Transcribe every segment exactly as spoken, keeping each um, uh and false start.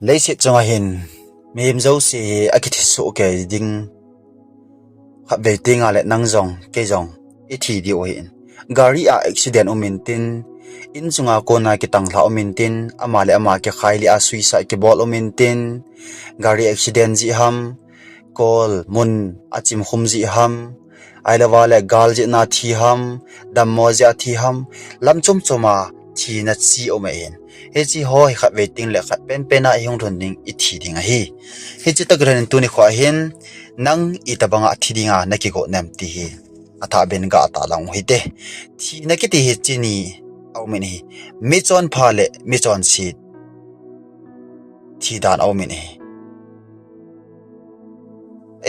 Leiset chunga hin mihem jouse hi akithisoh kei ding, khatvei tengle nang jong kei jong ithi diu ahin. Gari a accident um intin, in chunga kona kitanglha um intin, ama le ama kikhai le a suicide kibol um intin, gari accident jeh ham, kol mun achimkhum jeh ham, ahilouva le gal jeh a thi ham, dammo jeh a thi ham, lam chom choma thina chi um ahin. Hiche ho hi khatvei tengle khat penpen a ihung lhun ding, ithi ding ahi. Hiche toh kilhonin tuni khoa hin nang itobanga thi dinga nakigot nem ti hi athahbeh in gah tah lang u hite. Thina kiti hi chi ni aumin ahi. Michonpha le michonset thi dan aumin ahi.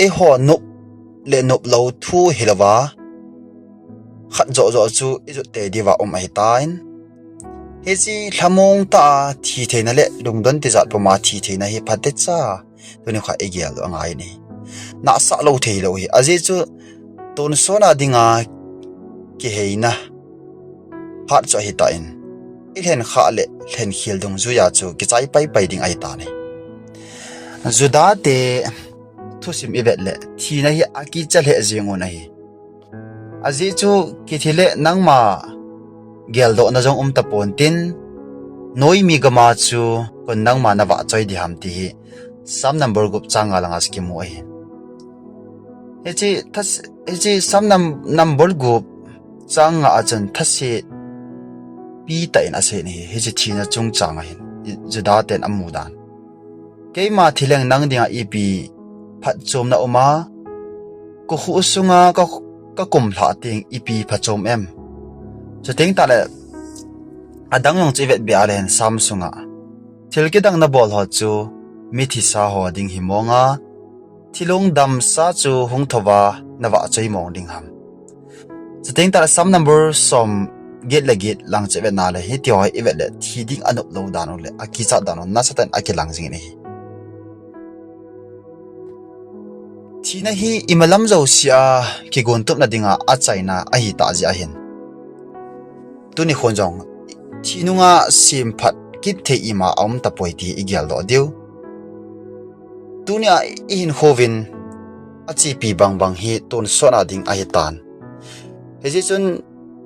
Eiho nop le noplou thu hilouva, khat joh joh chu ijot tei diuva um ahitan. Hiche lhamong tah a thi theina le lungdon tijat puma thi theina hi phatecha tuni khoa igeldoh angaiye. Nahsah lou theilou hi. Ajeh chu tonsot a dinga kiheina phat chu ahitan, ilhen khah le lhenkhel dungjuiya chu kichai paipai ding ahitan ahi. Juda te thusim ivet le thina hi akicha lheh jeng un ahi. Ajeh chu kithi le nangma geldohna jong um tapontin, noimi gama chu kon nangma navahchoi ding ham ti hi Psalm number gup chang nga langa chu kimu ahi. Hiche thas-, hiche Psalm num-, number gup chang nga a chun thasetpi tah in asei in ahi, hiche thina chungchang a hin, Juda ten amu dan. Keima thileng nang dinga ipi phatchomna uma, kokhuh sunga ka, kakumlhah teng ipi phachom em. Chuteng tahle, adang jong chu ivet beh a le hin Psalm sunga, thil kidang nabol ho chu mithisa ho ding hi monga, thilong damsa chu hung thouva navahchoi mong ding ham. Chuteng tahle Psalm number som get le get lang chu ivet na le, hitiho ivet le thi ding anop lou dan u le akichat dan u nasatah in akilang jingin ahi. Thina hi imalam jousea kigontupna dinga achaina ahitah jeh ahin, tuni khon jong thi nunga semphat kit thei ima aum tapoi ti igeldoh diu. Tunia ihinkhouvin achepi bangbang hi tonsot a ding ahitan. Hijeh chun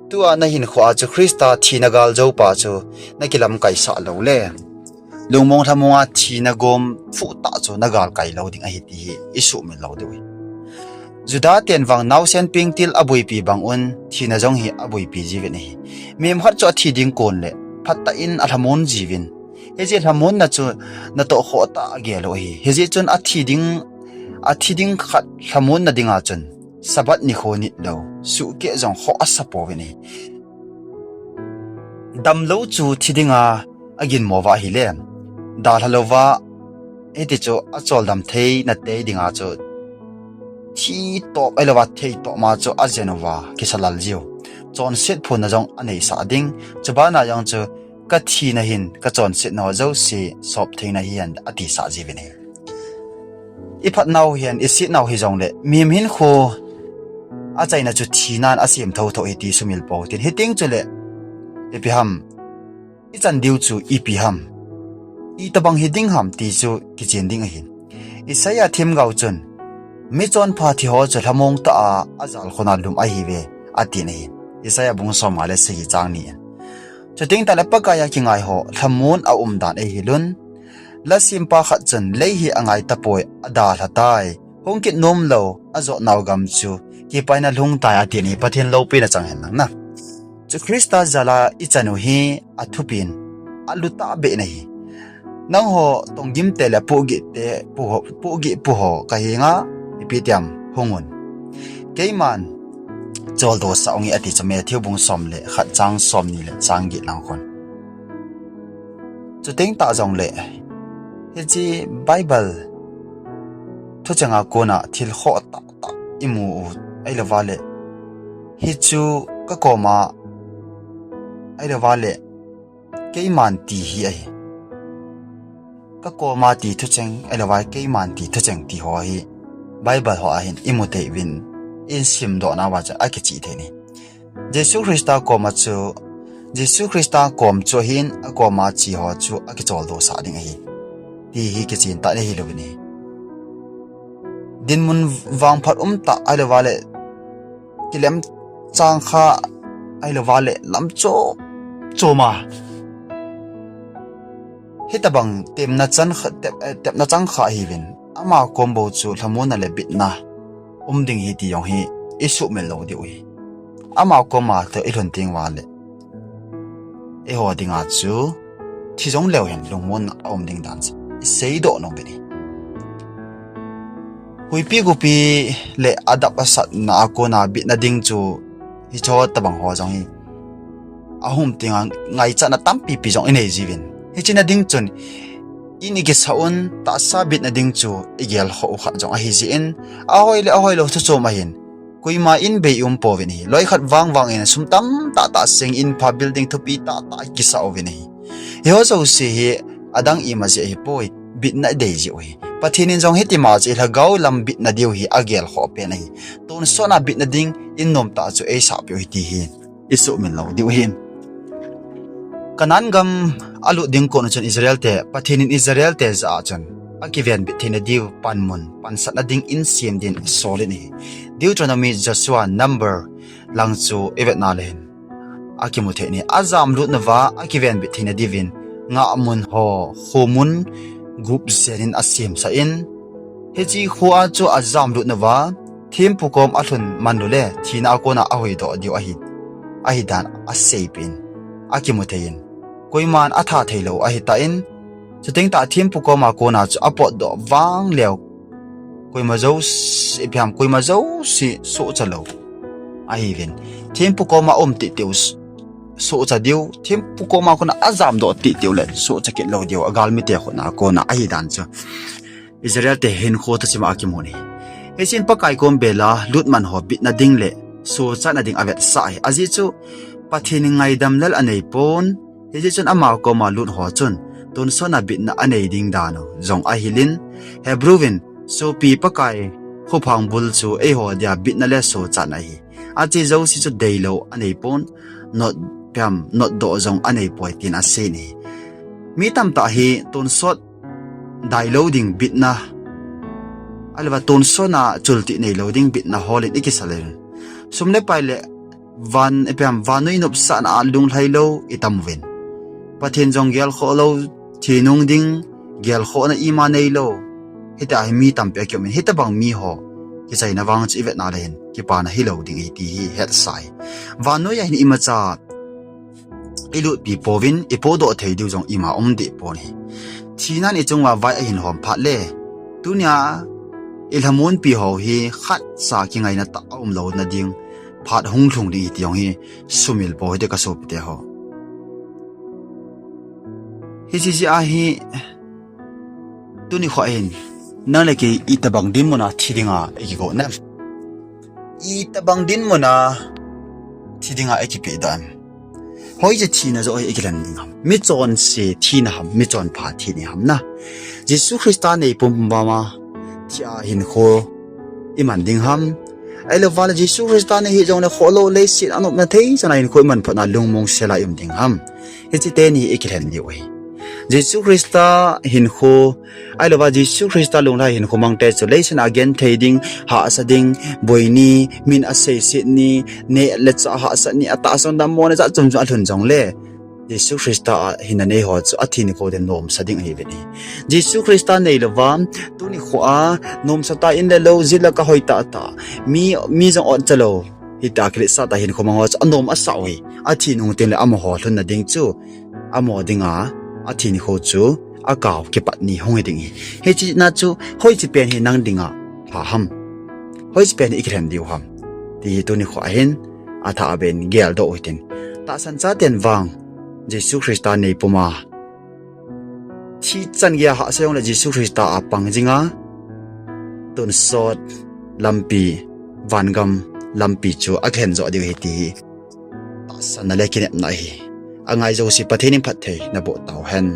tua nahinkho a chu Christa thina galjoupa chu nakilamkaisah lou le, lungmong lhamonga thina gom phuhtah chu nagalkai lou ding ahi ti hi isuhmil lou diu ahi. Juda ten vang naosen pengtil aboipi bang un thina jong hi aboipi jiuvin ahi. Mihem khat chu athi ding kon le phatah in alhamon jiuvin, hiche lhamonna chu natoh khoh tah agel u ahi. Hijeh chun athi ding, athi ding khat lhamonna dinga chun Sabbath nikho nitlou, suhkeh jong khoh asapouvin ahi. Damlou chu thi dinga aginmo uva ahile, dalha louva, hiti chu acholdam theina tei dinga chu thi tawp ahilouva thei tawp ma chu ajen uva kisalal jiu. Chonset phonna jong aneisah ding. Chubana jong chu kathina hin kachonsetna ho jouse sop theina hihen atisah jiuvin ahi. Iphatnau hihen, isetnau hijongle mihem hinkho achaina chu thina'n asem thouthou ahi ti sumil pou hitin. Hiteng chule ipi ham, ichan diu chu ipi ham, itobang hiding ham ti chu kichen ding ahin. Isaiah themgao chun, michonpha thiho chu lhamong tah a ajalkhona lum ahiuve, atin ahi. Isaiah bung somnga le sagi chang ni in. Chuteng tahle Pakaiya kingaiho lhamon aumdan eihilun, lasempa khat chun lei hi angai tapoi, adalha tai, hung kit nomlou ajotnau gam chu kipaina lhung tai, atin ahi. Pathen loupina chang hen lang na. Chu Christa jal'a ichan u hi athupin, alutahbeh in ahi. Nangho tonggimte le pohgihte, pohgih puho kahenga ipi tiam hungun, keiman choldosah unge, ati chu Matthew bung som le khat chang somni le chang get lang khun. Chuteng tah jongle hiche Bible thuchenga kona thil khoh tahtah imu u ahilouva le, hichu kakoma, ahilouva le keiman ti hi ahi. Kakoma ti thucheng ahilouva keiman ti thucheng ti ho hi Bible hoa hin imu thei uvin, isimdohnauva chu akichih thei in ahi. Jesu Christa koma chu, Jesu Christa kom chu ahin, akoma che ho chu akicholdosah ding ahi. ti hi kichen tah le hilou vin ahi. Dinmun vangphat um tah ahilou vale, kilem chang kha ahilou vale, lam chom chom a hitobang tepna chang kha, tep, eh, tepna chang kha ahiuvin, ama kom bou chu lhamonna le bitna um ding ahi ti jong hi isuhmil lou diu ahi. Ama koma toh ilhun teng vale, eiho dinga chu thi jong leu hen lungmonna aum ding dan chu iseidoh nom uvin ahi. Huipi gopi le adap asatna a kona bitna ding chu hiche tobang ho jong hi ahung um tenga ngaichatna tampi pi jong inei jiuvin. Hiche na ding chun in ikisah un, tahsa bitna ding chu igelkhoh u khat jong ahi jeh in, ahoi le ahoilou thu chom ahin, koima in bei um pouvin ahi. Loi khat vang vangin sum tamtah tah seng, in pha, building thupi tah tah kisah uvin ahi. Hiho jouse hi adang ima jeh ahipoi, bitna idei jeh u ahi. Pathen in jong hitima chu ilhagao lam bitna diu hi agelkhoh pen ahi. Tonsot a bitna ding in nomtah chu eisahpeh u ahi ti hi isuhmil lou diu ahi. Canaan gam alut ding kon chun Israel te, Pathen in Israel te jah a chun akivenbit theina diu panmun, pansatna ding in sem din asol in ahi. Deuteronomy, Joshua, Number lang chu ivetna le hin akimu thei in ahi. Ajamlut nauva akivenbit theina diuvin ngahmun ho, khomun gup jen in asemsah in, hiche khoa chu ajamlut nauva thempu kom alhun man uleh thina a kona ahuhdoh diu ahi, ahidan aseipeh in akimu thei in, koiman atha theilou ahitah in, chuteng tah thempu koma kona chu apotdoh vang leu, koima jouse, ipi ham, koima jouse sohcha lou ahiuvin. Thempu koma um titeu sohcha diu, thempu koma kona ajamdoh titeu le sohcha kit lou diu, agalmite khutna kona ahidan chu Israel te hinkho thusim a kimun ahi. Hichun Pakai kom bela lut man ho bitna ding le sochatna ding avetsah ahi. Ajeh chu Pathen in ngaidam lel anei pon, hijeh chun ama koma lut ho chun tonsot a bitna anei ding dan u jong ahil in, Hebrew vin sopi Pakai khophang bul chu eiho dia bitna le sochatna ahi. Ache jouse chu deilou anei pon, not, ipi ham, notdoh jong anei poi tin asei in ahi. Mi tamtah hi tonsot dailou ding bitna, ahilou va tonsot a chultih neilou ding bitna hol in ikisah le, sum le pai le van, ipi ham, vannoi nopsahna a lunglhai lou itam uvin, Pathen jong gelkhoh lou, thi nung ding gelkhohna ima neilou, hitia hi mi tampi akium in, hitobang mi ho kichaina vang chu ivetna le hin kipana hilou ding ahi ti hi hetsah ahi. Vannoi a hin imacha ilutpi pouvin, ipodoh thei diu jong ima um deh pon ahi. Thinan ichunga vai ahin hom phat le, tunia ilhamon pi ho hi khatcha kingaina tah aumlouna ding phat hung lhung ding ahi ti jong hi sumil pou hite kasopite ho. Hiche jeh a hi, tuni kho hin nang le kei itobang dinmun a thi dinga ikigo nam? Itobang dinmun a thi dinga ikipehdoh em? Hoiche thina joh hi ikilhen ding ham? Michonse thina ham, michonpha thina ham na? Jesu Christa nei pumpuma thi a hinkho iman ding ham? Ahilou vale Jesu Christa nei hih jongle khoh lou, leiset a nopna thei chan a hinkho iman phot na lungmong sel a i um ding ham? Hiche teni hi ikilhen diu ahi. Jesu Christa hinkho, ahilou va Jesu Christa lunglhai hinkho mangte chu leiset a genthei ding, hahsa ding, boini, min aseiset ni, neh le chah hahsat ni, atahsan dammona jat chom chom alhun jongle, Jesu Christa a hinna nei ho chu athi nikho din nomsa ding ahiuvin ahi. Jesu Christa neilou va tuni kho a nomsa tah in le lou, jit le ka hoi tahtah, mi, mi jong otcha lou, hitia kiletsah tah hinkho mang ho chu anom asah u ahi. Athi nung tengle amaho lhunna ding chu, amaho dinga athi nikho chu akao kipat ni hung hi ding ahi. Hiche na chu hoiche pen hi nang dinga pha ham? Hoiche pen hi ikilhen diu ham? Ti hi tuni kho a hin athah beh in geldoh u hitin. Tahsan chaten vang Jesu Christa nei puma thi chan geiya hahsa jongle Jesu Christa a pang jinga tonsot lampi, vangam lampi chu akilhen joh diu ahi ti hi tahsanna le kinepna ahi. Angai jouse Pathen in phatthei naboh tauhen.